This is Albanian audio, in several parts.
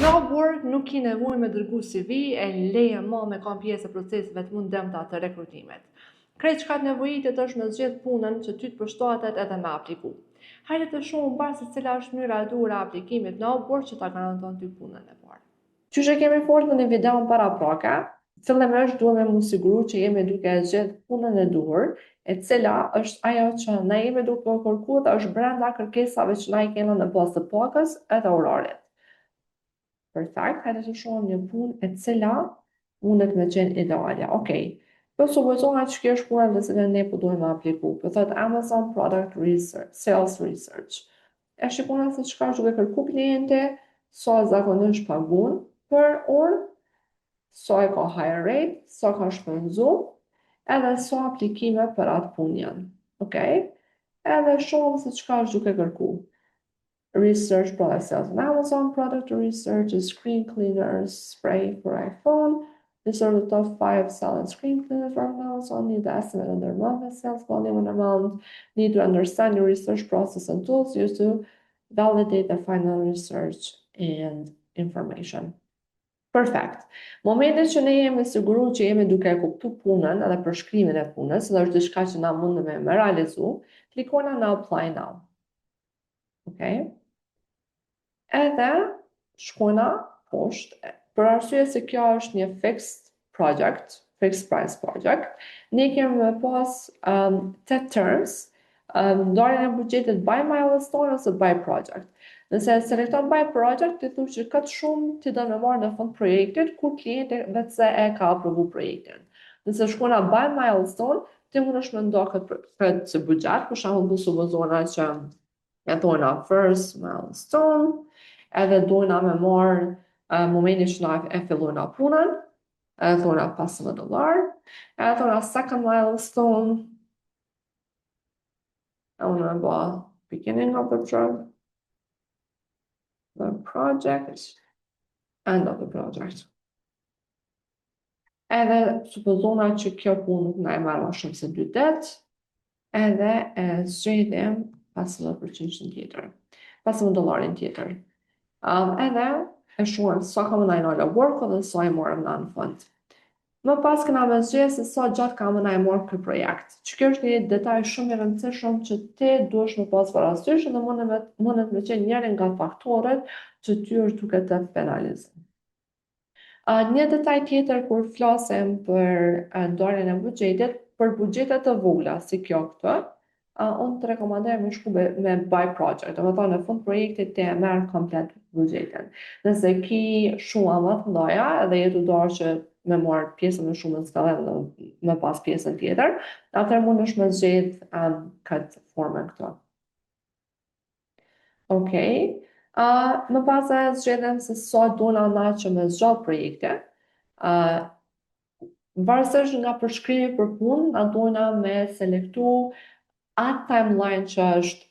Në Upwork nuk ki nevojë me dërgu CV e leje ma me kanë pjesë e proceseve të mundimta të rekrutimit. Krejt çka të nevojitet është me zgjedh punën që ty të përshtatet edhe me apliku. Hajde të shohim bashkë se cila është mënyra e duhur e aplikimit në Upwork që ta garanton ty punën e parë. Qysh e kemi folë në një video paraprake, fillimisht duhet me mu siguru që jemi duke e zgjedh punën e duhur, e cila është ajo që na jemi duke kërku dhe është brenda kërkesave që na i kena në bazë të pagës edhe orarit. Perfekt, hajde të shohim një punë e cila mundet me qenë ideale. Okej. Po supozojmë që kjo është puna në të cilën ne po duhem me apliku. Po thot Amazon Product Research, Sales Research. E shikona se çka është duke kërku klienti, sa zakonisht pagun për orë, sa e ka hire rate, sa ka shpenzu, edhe sa aplikime për atë punë janë. Okej? Edhe shohim se çka është duke kërku. Research product sales on Amazon, product research, screen cleaners, spray for iPhone. These are the top five selling screen cleaners from Amazon. Need to estimate on their monthly sales volume and amount. Need to understand your research process and tools used to validate the final research and information. Perfekt. Momentin që ne jemi siguru që jemi duke e kuptu punën edhe përshkrimin e punës, dhe është diçka që na mundemi me realizu, klikona në apply now. Okej. Edhe shkojna poshtë, për arsye se kjo është një fixed project, fixed price project, ne kemi me pas te terms, ndarjen e buxhetit by milestone ose by project. Nëse e selekton by project, ti thu që këtë shumë ti do me marrë në fund projektit, kur klienti vetë se e ka aprovu projektin. Nëse shkona by milestone, ti mund është me nda këtë buxhet, për shembull, do supozona që e thona first milestone, edhe dojna me marrë momentin që na e fillojna punën, edhe thona 15 dollar, edhe thona second milestone, e unë me ba beginning of the job, the project, end of the project. Edhe supozona që kjo punë nuk na e marrë më shumë se 2 ditë, edhe e zgjedhim 15% tjetër, 15 dollarin tjetër. Edhe e shohim sa ka më na i nalë work dhe sa i morëm na në fund. Më pas këna me zgjedh se sa gjatë ka më na i morë ky projekt. Që kjo është një detaj shumë i rëndësishëm që ti duhesh me pas parasysh dhe mundet me qenë njëri nga faktorët që ty është duke të penalizu. Një detaj tjetër kur flasim për ndarjen e buxhetit, për buxhetet të vogla si kjo këtu, unë të rekomandoj me shku me by project, do të thonë në fund projektit ti e merr komplet buxhetin. Nëse ki shuma më të mëdha edhe je tu dashur që me marr pjesën e shumës në fillim dhe me pas pjesën tjetër, atëherë mundesh me zgjedh këtë formën këtu. Okej. Më pas e zgjedhim se sa dona na që me zgjat projekte. Varësisht nga përshkrimi për punë, na dojna me selektu atë timeline që është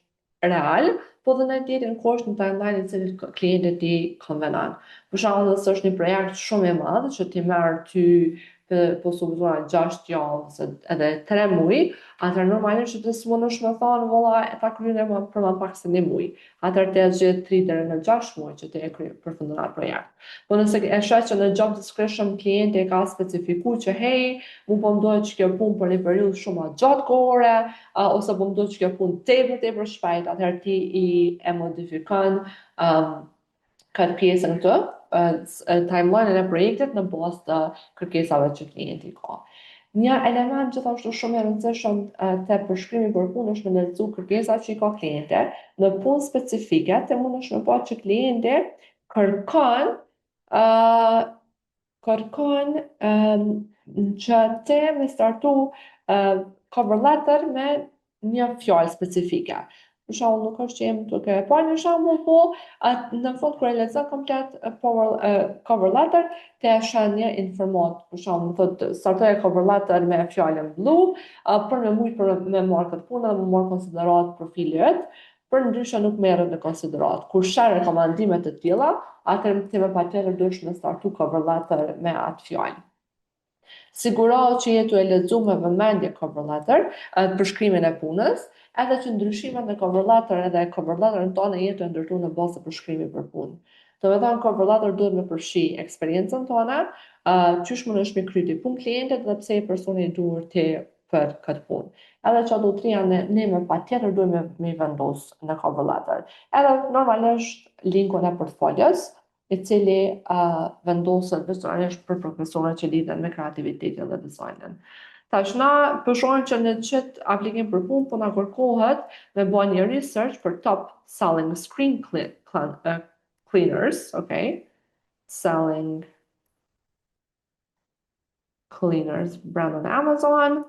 real, po dhe në të njëjtën kohë është një timeline i cili klientit i konvenon. Për shembull, nëse është një projekt shumë i madh që ti merr ty po supozojmë 6 javë ose edhe 3 muaj, atëherë normalisht që ti s'mundesh me thonë valla e ta kryeni më për më pak se një muaj. Atëherë ti e zgjedh 3 deri në 6 muaj që ti e kryen përfundon atë projekt. Po nëse e sheh që në job description klienti e ka specifiku që hej, mu po më duhet që kjo punë për një periudhë shumë më gjatë kohore, ose po më duhet që kjo punë tepër tepër shpejt, atëherë ti i e modifikon këtë pjesën këtë, timeline-in e projektit në bazë të kërkesave që klienti ka. Një element gjithashtu shumë i rëndësishëm te përshkrimi për punë është me lexu kërkesat që i ka klienti. Në punë specifike, ti mundesh me pa që klienti kërkon që te me startu cover letter me një fjalë specifike. Për shembull, nuk është që jemi duke e parë një shembull, po atë në fund kur e lexon komplet cover letter, ti e sheh një informat, për shembull, thotë startoje cover letter me fjalën blue, për me mujt për me marrë këtë punë dhe me marrë konsiderat profili yt, për ndryshe nuk merret në konsiderat. Kur sheh rekomandime të tilla, atëherë ti me patjetër duhesh me startu cover letter me atë fjalë. Sigurohu që je tu e lexu me vëmendje cover letter, përshkrimin e punës, edhe që ndryshimet në cover letter edhe cover letterën tonë je tu e ndërtu në bazë të përshkrimit për punë. Do me thonë, cover letter duhet me përfshi eksperiencën tone, qysh mundesh me kry ti punë klientit dhe pse je personi i duhur ti për këtë punë. Edhe që ato trija ne me pa tjetër duhet me i vendos në cover letter. Edhe normalisht linkun e portfolios, i cili vendoset veçanërisht për profesionet që lidhen me kreativitetin dhe dizajnin. Tash na po shohim që në qët aplikim për punë po na kërkohet me bë një research për top selling screen cleaners, okay? Selling cleaners brand on Amazon.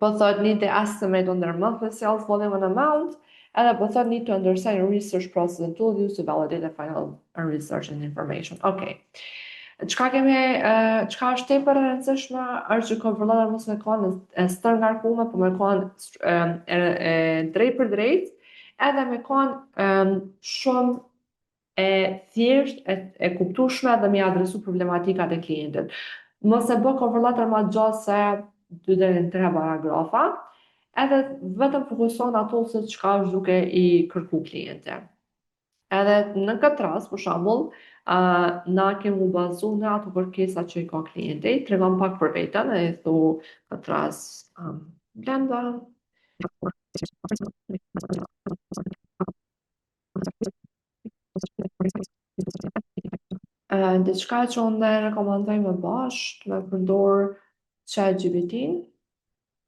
Po thot need to estimate on their monthly sales volume and amount. Edhe po thot need to understand your research process and tool used to validate the final research and information. Okay. Çka kemi, çka është tepër e rëndësishme është që cover letter mos me kanë e stërngarkume, po me kanë e drejt për drejt, edhe me kanë shumë e thjesht, e kuptueshme dhe me adresu problematikat e klientit. Mos e bë cover letter ma gjatë se 2 deri në 3 paragrafa, edhe vetëm fokuson ato se çka është duke i kërku klienti. Edhe në këtë rast, për shembull, na kemi u bazu në ato kërkesa që i ka klienti, tregon pak për veten e i thu këtë rast Blenda. Diçka që unë e rekomandoj me ba është me përdor ChatGPT-n.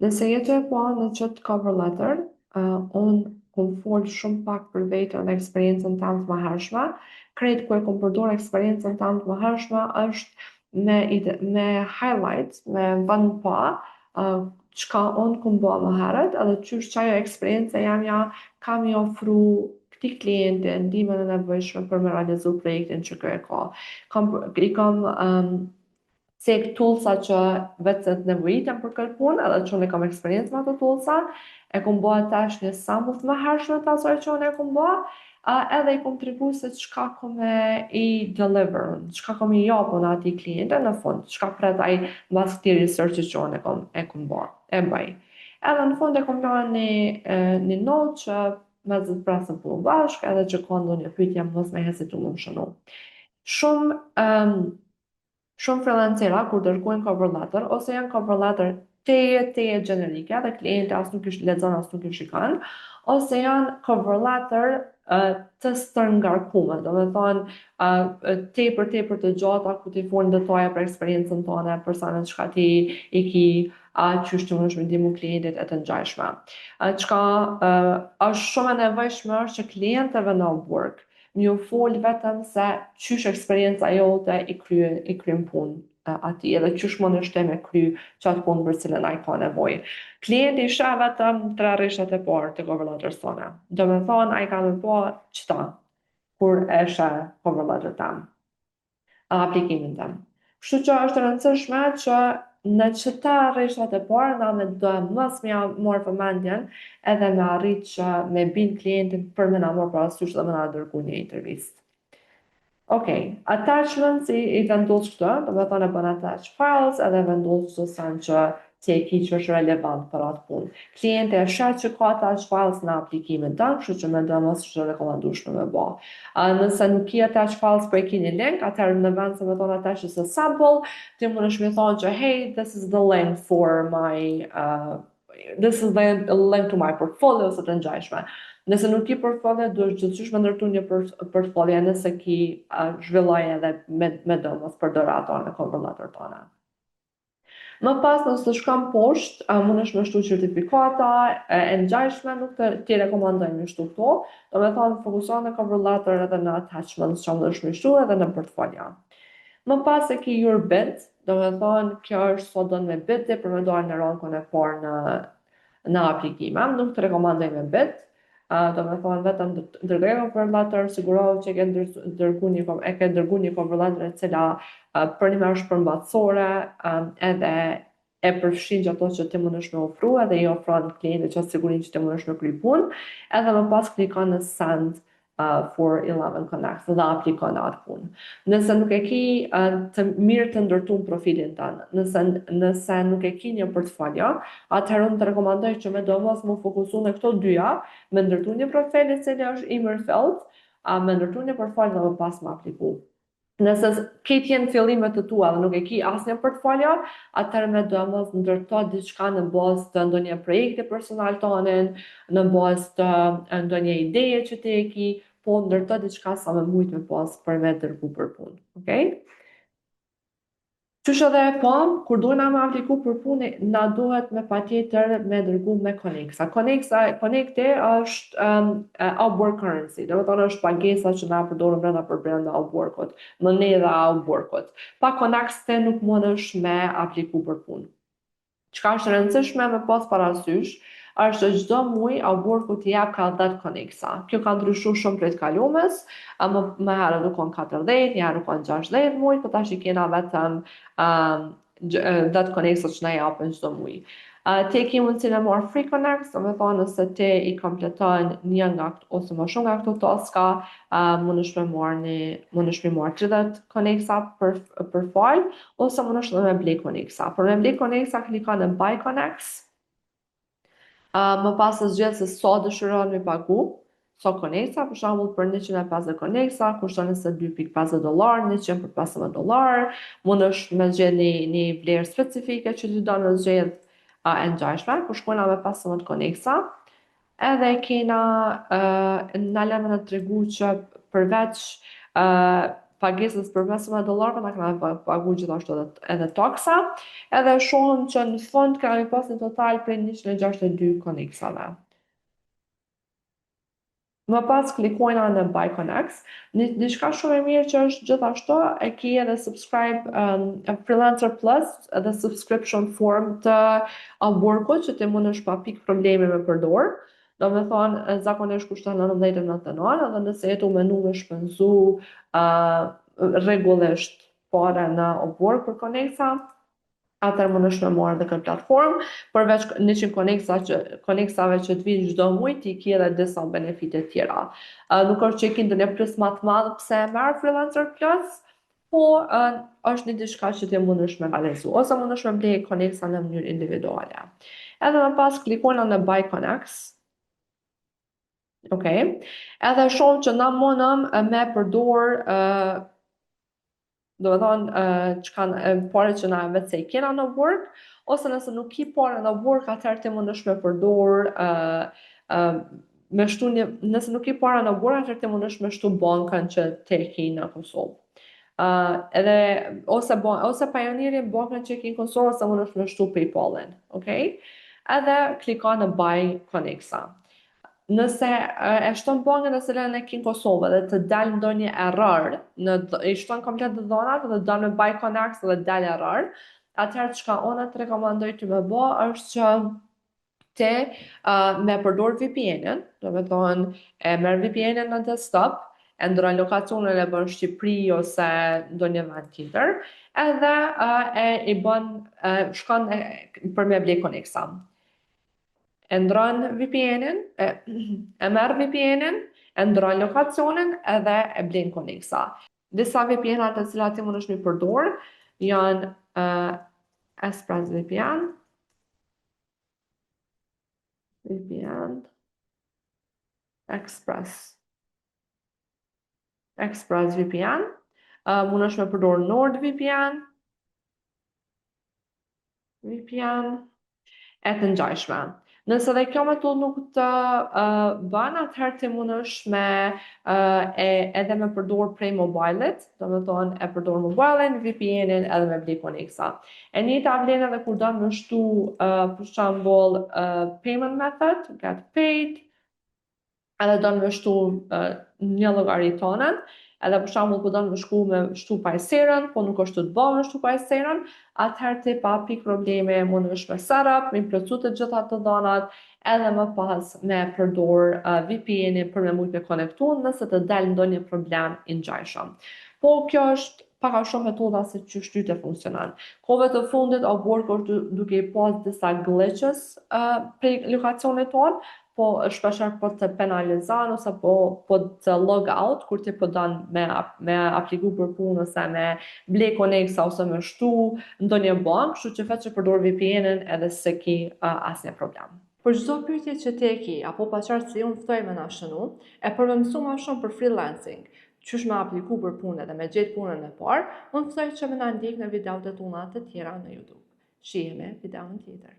Nëse je tu e pa në qëtë cover letter, unë kom fol shumë pak për veten dhe eksperiencën tëmë të mëhershme. Krejt ku e kom përdor eksperiencën tëmë të mëhershme është me highlight, me vënë pa, çka unë kom bë më herët, edhe qysh qajo eksperiencë jamja ka mi ofru këtij klienti ndihmën e nevojshme për me realizu projektin që kjo e ka. I kam cek toolsa që vetë se të nevojiten për këtë punë, edhe që unë e kam eksperiencë me ato toolsa, e kom bë tash një sample të mëhershme të asaj që unë e kom bë, edhe i kom tregu se çka kom me i deliver, çka kom i japun atij kliente në fund, çka pret ai mbas këtij researchi që unë e kom bë, e bëj. Edhe në fund e kom lënë një note që me zë të presim punë bashkë, edhe që ka ndonjë pyetje mos me hezitu me më shënu. Shumë freelancera kur dërgojnë cover letter ose janë cover letter teje teje gjenerike dhe klienti as nuk i lexon as nuk i shikon, ose janë cover letter të stërngarkume, do me thonë tepër tepër të gjata ku ti fol në detaje për eksperiencën tënde, për sa në çka ti i ki, qysh ti mundesh me ndihmu klientit e të ngjashme. Çka është shumë e nevojshme është që klientëve në Upwork mi u fol vetëm se qysh eksperienca jote i kryen punë atij edhe qysh mundesh ti me kry qatë punë për cilën ai ka nevojë. Klienti i sheh vetëm tre rreshtat e parë të cover letters tona. Do me thonë, ai ka me pa qëta kur e sheh cover letter tam, aplikimin tam. Kështu që është e rëndësishme që në qëta rreshtat e parë na me do e mos me ja marrë vëmendjen edhe me arrit që me bind klientin për me na marrë parasysh dhe me na dërgu një intervistë. Okej, attachments i vendos këtë, do me thonë e bën attach files edhe vendos çdo sen që ti e ki që është relevant për atë punë. Klienti e sheh që ka attach files në aplikimin tënd, kështu që mendoj mos është rekomandueshme me bë. Nëse nuk ki attach files, po e ki një link, atëherë në vend se me thonë attach as a sample, ti mundesh me thonë që hey, this is the link for my this is the link to my portfolio ose të ngjashme. Nëse nuk ki portfolio, duhesh gjithçysh me ndërtu një portfolio, nëse ki zhvilloj edhe me do mos përdor ato në cover letter tona. Më pas, nëse shkon poshtë, mundesh me shtu certifikata e ngjashme, nuk të ti rekomandoj me shtu këto. Do me thonë, fokuson në cover letter edhe në attachments që mundesh me shtu edhe në portfolio. Më pas e ki your bid, do me thonë, kjo është sot do me bid për me dalë në rankun e parë në aplikime. Nuk të rekomandoj me bid, do me thonë vetëm dërgoj cover letter, sigurohu që ke dërgu një e ke dërgu një cover letter e cila për një më është përmbajtësore, edhe e përfshin që ato që ti mundesh me ofru edhe i ofron klientit që sigurinë që ti mundesh me kry punë, edhe më pas klikon në send for 11 Connect dhe aplikon në atë punë. Nëse nuk e ki të mirë të ndërtuar profilin tënd, nëse nuk e ki një portfolio, atëherë unë të rekomandoj që me domos mu fokusu në këto dyja, me ndërtu një profil i cili është i mirëfillt. me ndërtu një portfolio dhe më pas me apliku. Nëse këtë jenë fillimet të tua dhe nuk e ki asnjë portfolio, atëherë me doemos ndërto diçka në bazë të ndonjë projekti personal tonin, në bazë të ndonjë ideje që ti e ki, po ndërto diçka sa me mujtë me pas për me dërgu për punë, okej? Qysh edhe e pam, kur dojna me apliku për punë, na duhet me patjetër me dërgu me Connects. Connects, Connecti është Upwork currency, do të thonë është pagesa që na përdorim brenda për brenda Upworkut, monedha Upworkut. Pa Connects te nuk mundesh me apliku për punë. Çka është e rëndësishme me pas parasysh, është që çdo muaj Upworku t'i jap ka 10 Connectsa. Kjo ka ndryshuar shumë prej të kalumes, më, më herë nuk kanë 40, një herë nuk kanë 60 muaj, po tash i kena vetëm 10 Connectsa që na japin çdo muaj. Ti ke mundësinë e marrë free connects, do me thonë nëse ti i kompleton një nga këto, ose më shumë nga këto taska, mundesh me marrë një, mundesh me marrë 30 connectsa për fal, ose mundesh edhe me ble connectsa. Për me ble connectsa, klikon në buy connects, më pas të zgjedh se sa dëshiron me pagu, sa connectsa, për shembull për 150 connectsa kushton 22.50 dollar, 100 për 15 dollar, mundesh me zgjedh një vlerë specifike që ti do me zgjedh e ngjashme, po shkojna me 15 connectsa. Edhe kena na lënë në tregu që përveç pagesës për 15 dollarëve na kena pagu gjithashtu edhe taksa, edhe shohim që në fund kemi pas një total prej 162 connectsave. Më pas klikojna në Buy Connects. Një diçka shumë e mirë që është gjithashtu e ki edhe subscribe Freelancer Plus edhe subscription form të Upworkut që ti mundesh pa pikë problemi me përdor. Do me thonë, zakonisht kushton 19,99 edhe nëse je tu menu me shpenzu rregullisht pare në Upwork për Connectsa, atëherë mundesh me marrë edhe këtë platformë, përveç 100 Connectsa që Connectsave që të vinë çdo muaj, ti ki edhe disa benefite tjera. Nuk është që i ki ndonjë plus më të madh pse e merr Freelancer Plus, po është një diçka që ti mundesh me realizu, ose mundesh me blej Connectsa në mënyrë individuale. Edhe më pas klikojna në Buy Connects. Okej. Edhe shohim që na mundëm me përdor do të thonë që kanë pare që na vetë se i kena në Upwork, ose nëse nuk ki pare në Upwork, atëherë ti mundesh me përdor me shtu një, nëse nuk ki pare në Upwork, atëherë ti mundesh me shtu bankën që te ki në Kosovë. Edhe ose ose Payoneerin, bankën që ki në Kosovë, ose mundesh me shtu PayPalin, okay? Edhe klikon në Buy Connectsa. Nëse e shton bankën e cilën e ki në Kosovë dhe të dal ndonjë error, në i shton komplet të dhonat dhe do në Buy Connects dhe dal error, atëherë çka unë të rekomandoj ty me bë është që ti me përdor VPN-in, do me thonë e merr VPN-in në desktop, e ndërron lokacionin e bën Shqipëri ose ndonjë vend tjetër, edhe e i bën shkon për me ble Connectsa. E ndron VPN-in, e merr VPN-in, e ndron lokacionin edhe e blen Connectsa. Disa VPN-a të cilat ti mundesh mi përdor janë Express VPN, VPN, Express VPN, mundesh me përdor NordVPN, VPN, e të ngjashme. Nëse dhe kjo metodë nuk të bën, atëherë ti mundesh me e, edhe me përdor prej mobilit, do me thonë e përdor mobilin, VPN-in edhe me bli Connectsa. E njëjta vlen edhe kur do me shtu për shembull payment method, get paid, edhe do me shtu një llogari tonën, edhe për shembull po do me shku me shtu Paysera-n, po nuk është të bë me shtu Paysera-n, atëherë ti pa pikë probleme mundesh me setup, me plotësu të gjitha të dhënat, edhe më pas me përdor VPN-in për me mujt me konektu nëse të del ndonjë problem i ngjashëm. Po kjo është pak a shumë metoda se qysh ty të funksionon. Kohëve të fundit Upwork është duke i pas disa glitches prej lokacionit tonë, po shpeshherë po të penalizon ose po të log out kur ti po don me apliku për punë ose me ble Connectsa ose me shtu ndonjë bank, kështu që veç që përdor VPN-in edhe se ki asnjë problem. Për çdo pyetje që ti e ki apo paqartësi unë ftoj me na shënu, e për me mësu ma shumë për freelancing, qysh me apliku për punë dhe me gjetë punën e parë, unë ftoj që me na ndjek në videot e tona të tjera në YouTube. Shihemi videon tjetër.